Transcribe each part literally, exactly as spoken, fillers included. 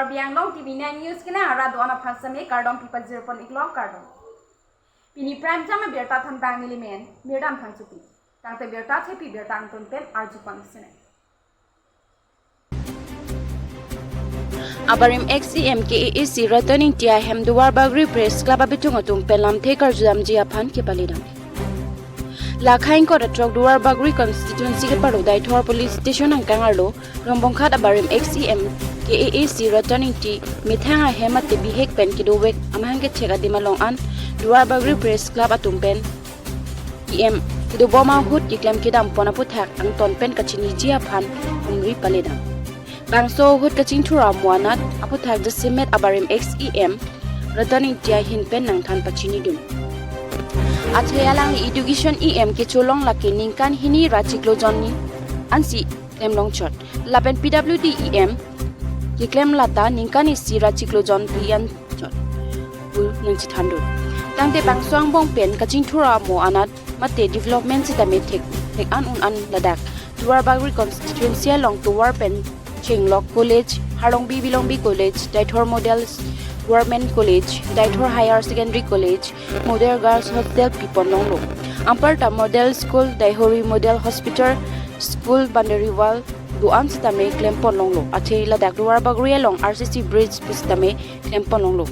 Karbi Anglong T V nine News kena arat do-an aphan seme kardom pipajir pon iklo, kardom. Pini prime time abirta than tang nelimen Mirdan Phangchopi. Tangte birta thepi birta angton pen arju pon sene. Abarim ex E M K A A C Ratan Engti ahem Duarbagori Press Club abitung atum pen lamthe karjudamji aphan kepaledam. Lakha ingkoi ra throk Duarbagori constituency kepado Deithor police station angkang arlo Rongbongkhat abarim ex E M K A A C Ratan Engti methang ahem mate bihek pen kedovek amahang kechek adim along an Duarbagori Press Club atum pen E M kedobom ahut keklem kedam pon aputhak angton pen kachiniji aphan humri paledam. Bangso ahut kachingthur amo anat aputhak jasemet abarim ex E M Ratan Engti ahin pen nangthan pachinidun. Athe alangli Education E M kecholong lake ningkan hini ra chiklo jonni ansi klemlong chot. Lapen P W D E M keklem lata ningkan isi ra chiklo jon pi an chot pu nangchethandun. Tangte bangso angbong pen kachingthur amo anat mate development sitame thek thek an un an ladak Duarbagori constituency along tovar pen Chenglok College, Harlongbi Bilongbi College, Deithor Model Government College, Deithor Higher Secondary College, Model Girls Hostel pipon longlo. Anparta Model School, Deihori Model Hospital, School Boundary Wall do-an sitame klem pon longlo. Athe ladak Duarbagori along R C C bridge pusitame klem pon longlo.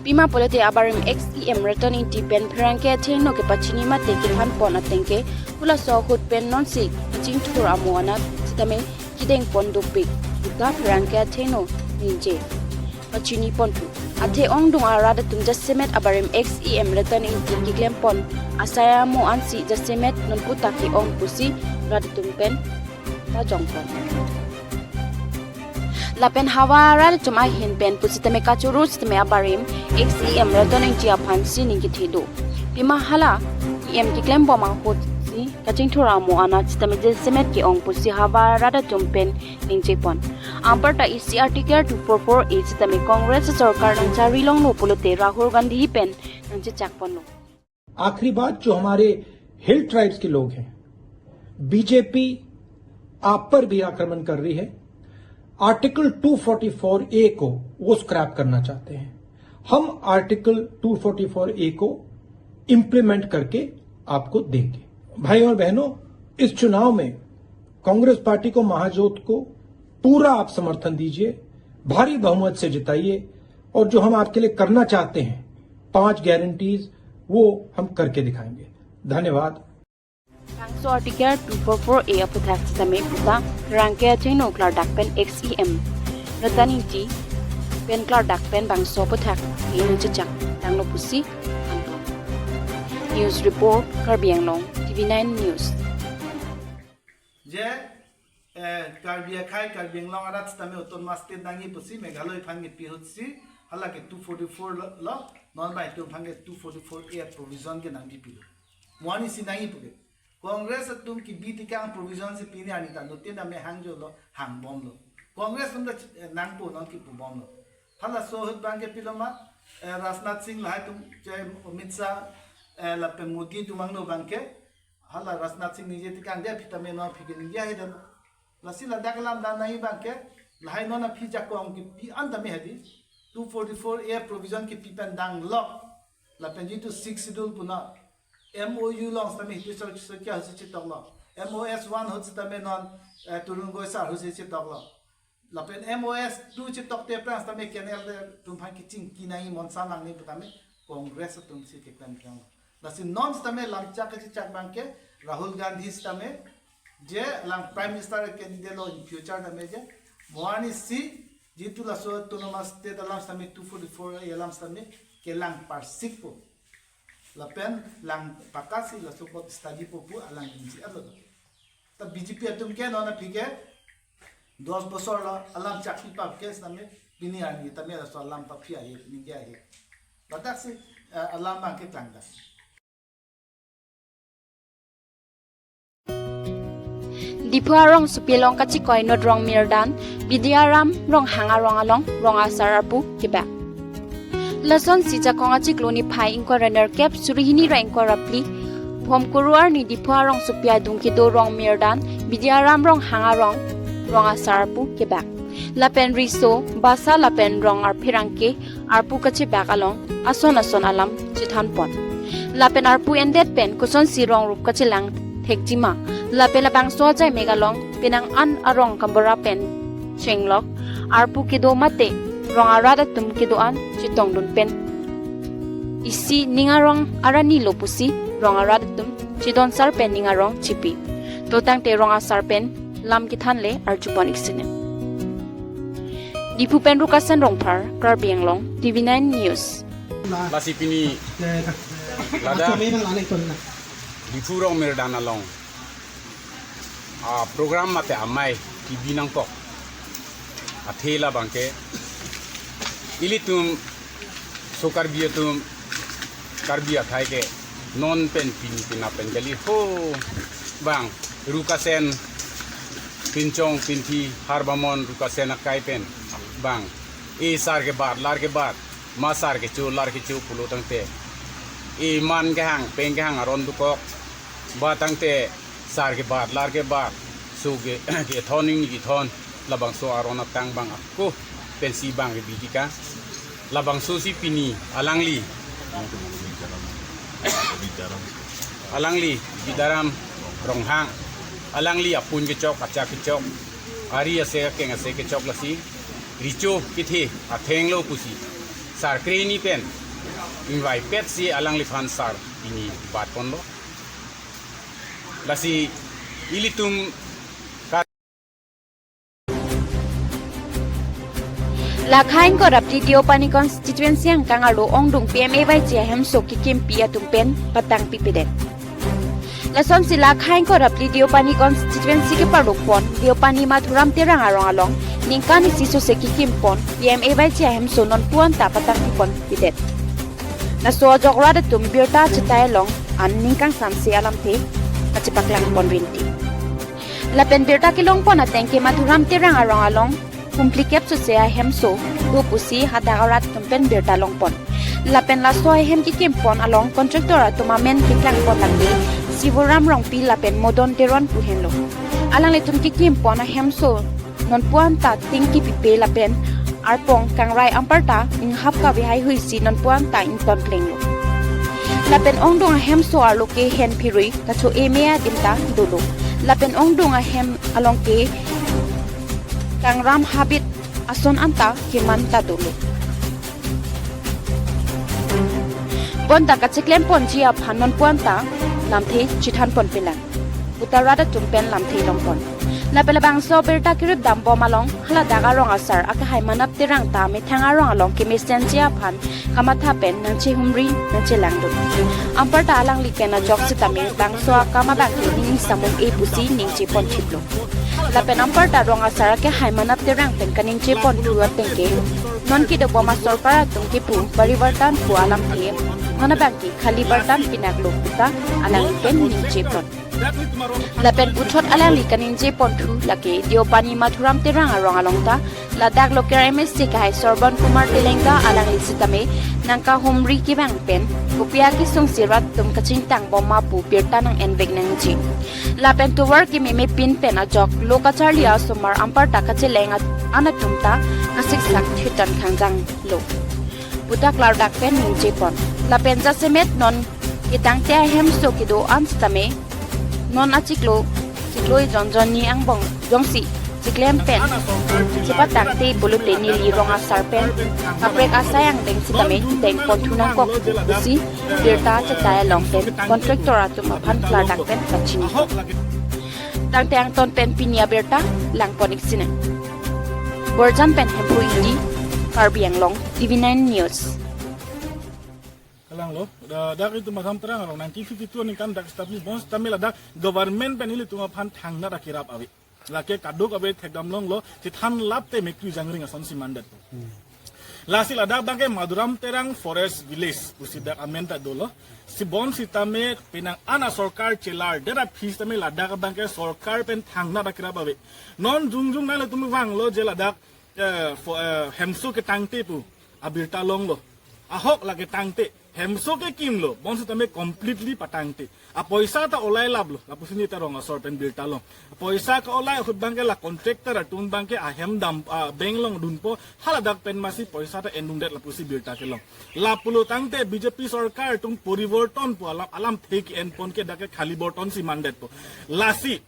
Pima pulote abarim ex E M Ratan Engti pen pherangke athengno kepachini mate kethan pon ateng ke halaso ahut pen nonsi kachingthur amo anat sitame kedeng pon dopik puta pherangke athengno ningje pachini pon thu. Athe ongdung arat atum jasemet abarim ex E M Ratan Engti keklem pon asai amo ansi jasemet non puta ke-ong pusi rat atum pen pajong pon. Lapen havar atum ahin pen pusitame kachoro sitame abarim ex E M Ratan Engti aphan si ning kethe do. Pima hala E M keklem bom ahut si kachingthur amo anat sitame jasemet ke-ong pusi havar atum pen ningje pon. Anparta isi Article two four four A sitame Congress sorkar nangchari longlo pulote Rahul Gandhi pen nangchechak ponlo. आखिरी बात, जो हमारे हिल ट्राइब्स के लोग हैं, बीजेपी आप पर भी आक्रमण कर रही है। आर्टिकल टू फ़ोर्टी फ़ोर ए को वो स्क्रैप करना चाहते हैं। हम आर्टिकल टू फ़ोर्टी फ़ोर ए को इम्प्लीमेंट करके आपको देंगे। भाइयों और बहनों, इस चुनाव में कांग्रेस पार्टी को, महाजोत को पूरा आप समर्थन दीजिए, भारी बहुमत से जिताइए और जो हम आपके लिए करना चाहते हैं, पांच गारंटीज, वो हम करके दिखाएंगे। धन्यवाद। Bangso Article two four four A aputhak sitame puta pherangke athengno klardak pen ex E M Ratan Engti pen klardak pen bangso aputhak ke nangchechak tanglo pusi than pon. News report, Karbi Anglong, T V nine News. Je eh, Karbi akhei, Karbi Anglong arat sitame Autonomous State nangji pusi Meghalaya aphan kepi ahut si hala ke two forty-four lo, lo non bai atum aphan ke two forty-four A provision ke nangpipilo. Mo arnisi nangji puke. Congress atum kebi tekang provision si pini arni ta notin ame hangjolo, hangbomlo. Congress atum ta, eh, nangpo, non kipubomlo. Halaso ahut abang ke pilo ma, eh, Rajnath Singh lahai atum, je Amit Shah, eh, lapen Modi atum angno abang ke, hala Rajnath Singh ningje tekang dia aphi tame non aphi ke ningje ahe dam. Lasi ladak alam dan nangji abang ke, lahai non aphi jakong kepi an tame hedi. Two forty-four A provision kepi pen dang lok. Lapen jitu Sixth Schedule puna M O U along sitame hidi so, so kya ahut si chetoklo. M O S one ahut sitame non, eh, Tarun Gogoi sir ahut si chetoklo. Lapen M O S two chetokte aphrang sitame K N L te atum aphan kechingki nangji, monsa nangji pu tame Congress atum si keklem klang. Lasi non sitame lamchak kachechak abang ke Rahul Gandhi sitame je alang Prime Minister candidate lo in future tame je. Mo arnisi jitu laso Autonomous State alam sitame two forty-four A alam sitame kelang parsikpo. Lapen lang pakasi laso apot study po pu alang ningje-etlo. Ta B J P atum ke non aphi ke dos bosor lo alam chakpi pap ke sitame pini arni tame laso alam paphi ahe, ningje ahe. Ladak si, eh, alam abang ke klangdak. Diphu arongsopi along kachikoi inut rong mirdan, Bidyaram Ronghang arong along rong asar arpu kebak. Lasonsi Jakong achiklo niphai ingkoi ra nerkep suri hini ra ingkoi ra phli, Bhomkuru arni Diphu arongsopi adung kedo rong mirdan, Bidyaram Ronghang arong rong asar arpu kebak. Lapen riso, basa lapen rong arphirangke arpu kachebak along ason ason alam chethanpon. Lapen arpu endet pen kosonsi rong rup kachelang thekjima. Lapen labangso ajai mek along penang an arong kambora pen chenglok arpu kedo mate rong arat atum kedo-an chetongdun pen isi ning arong arani lo pusi rong arat atum chedonsar pen ning arong chipi. To tangte rong asar pen lam kethan le arjupon ik sinem. Diphu pen Rukasen Rongphar, Karbi Anglong, T V nine News. Lasi pini ladak Diphu rong mirdan along a program mate amei T V nangkok athe labangke ilitum so Karbi atum, Karbi akhai ke non pen pini pina pen kali ho bang Rukasen pinchong pinthi harbamon Rukasen akai pen bang e sar kebat lar kebat ma sar kecho lar kecho pulo tangte e man kehang peng kehang aron dukok ba tangte sar kebat lar kebat so ke kethon ning kethon labangso aron atang bang ako pensi bang ke bidika labangso si pini alangli alangli Bidaram Ronghang alangli apun kechok achak kechok ari ase akeng ase kechok lasi richo kethe athenglo pusi sar kreni pen ingvai pet si alangliphan sar pini batponlo. Lasi ilitum ka- Lakha ingkoi ra phli Deopani constituency angkang arlo ongdung P M A Y G ahemso kekimpi atum pen patangpipedet. Lasonsi lakha ingkoi ra phli Deopani constituency keparlokpon Deopani Madhuram Terang arong along ningkan isi sose kekimpon P M A Y G ahemso nonpu anta patangpiponpidet. Laso ajok rat atum birta chetai along an ningkangsamse alamthe kachepaklangpon rinti. Lapen birta kelongpon ateng ke Madhuram Terang arong along humplikep sose ahemso do pusi hadak arat atum pen birta longpon. Lapen laso ahem kekimpon along contractor atum amen keklangpon tangte Sivoram Rongpi lapen Modon Teron pu henlo. Alanglitum kekimpon ahemso nonpu anta ting kipipe lapen arpong kangrai anparta inghap kave haihui si nonpu anta ington plenglo. Lapen ongdung ahemso arlo ke hen phirui kacho-e me adim ta dolo. Lapen ongdung ahem along ke kangram habit ason anta keman ta dolo. Bonta kacheklemponji aphan nonpu anta lamthe chethanponpelang. Puta rat atum pen lamthe longpon. Lapen labangso birta kerip dambom along haladak arong asar akehai Manap Terang ta methang arong along kemesenji aphan kamatha pen nangchehumri nangchelangdun. Anparta alangli pen ajok sitame bangso akam abang ke ning samung e pusi ningjeponthiplo. Lapen anparta rong asar akehai Manap Terang pen kaningjeponthu ateng ke non kedobom asorkar atum kepu parivartan pu alamthe non abang ke khali bartan pinaklo puta alangli pen ningjepon. Lapen puthot alangli kaningjeponthu lake Deopani Madhuram Terang arong along ta ladak local M A C kahai Sorbon Kumar Telenga alangli sitame nangkahumri kevang pen kopi akesung si rat atum kachingtang bom ma pu birta nang-envek nangji. Lapen tovar kememe pin pen ajok lo kacharli asomar anparta kacheleng at-, an atum ta kasiksak thitan khangjanglo puta klardak pen ningjepon. Lapen jasemet non ketangte ahemso kedo-an sitame non achiklo chiklo jonjon ni angbong jongsi chiklem pen chepatangte pulote neli rong asar pen kaprek asai angdeng sitame dengponthu nangkok pusi birta chetai along pen contractor atum aphan klardak pen kachini. Tangte angton pen pini abirta langpon ik sinem. Borjan pen Hemphu Ingti, Karbi Anglong, T V nine News. Kalanglo, da, dak itum Madhuram Terang arong nineteen fifty-two aningkan dak establish bom sitame ladak government pen ilitum aphan thangnat akerap ave. Lake kadokave thekdam longlo, chethan lapte mekri jangring asonsi mandet. Lasi ladak abang ke Madhuram Terang Forest Village pusi dak amen ta dolo. Si bom sitame penang an asorkar chelardet aphi sitame ladak abang ke sorkar pen thangnat akerap ave. Non jongjong nanglitum vanglo je ladak, eh, fo-, eh, hemso ketangte pu abirta longlo. Ahok lake tangte. Hemso ke kimlo, bonsitame completely patangte. Apoisa ta olai laplo, lapusi neli ta rong asor pen birta long. Apoisa ke olai ahut abangke la contractor atum abangke ahem dam, ah, bank along dunpo, haladak pen masi poisa ta endungdet lapusi birta kelong. Lapulo tangte B J P sorkar atum poriborton po alam, alamthe ke-enpon ke dak ke khali borton si mandetpo. Lasi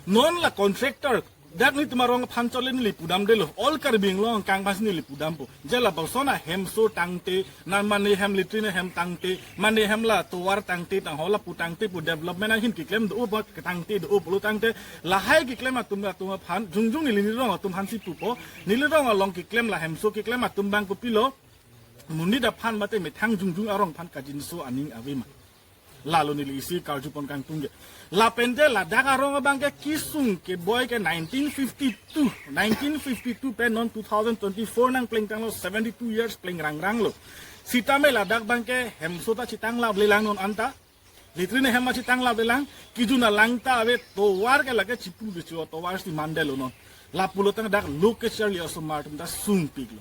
non la contractor, dak nelitum arong aphan chole neli pudamdetlo, all Karbi Anglong angkang aphansi neli pudampo. Je lapuson ahemso tangte, na mane hem latrine hem tangte, mane hem la tovar tangte, tang hola pu tangte pu development ahin keklem do-o ba tangte do-o pulo tangte, lahai keklem atum atum aphan, jongjong neli neli rong atum aphansi pupo, neli rong along keklem la hemso keklem atum abang kopilo, monit aphan mate methang jongjong arong aphan kajinso aning avema. Lalo neli isi karjupon kangtung ke. Lapente ladak arong abangke kesung keboi ke nineteen fifty-two. Nineteen fifty-two pen non two thousand twenty-four nangplengtanglo, seventy-two years plengrangranglo. Sitame ladak abangke hemso ta chitang laplelang non anta. Latrine hem ta chitang laplelang. Kejun alang ta ave, tovar ke lake chipu becho, tovar si mandetlo non. Lapulo tang dak lo kecharli osomar atum ta sungpiklo.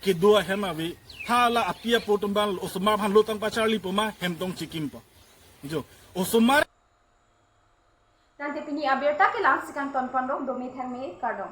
Kedo ahem ave, hala api apo atum abang osomar aphan lo tang pacharlipo ma, hem tong chikimpo. Jo, osomar. Tangte pini abirta ke la-ansi kangtonpon rong, dome thangme, kardom.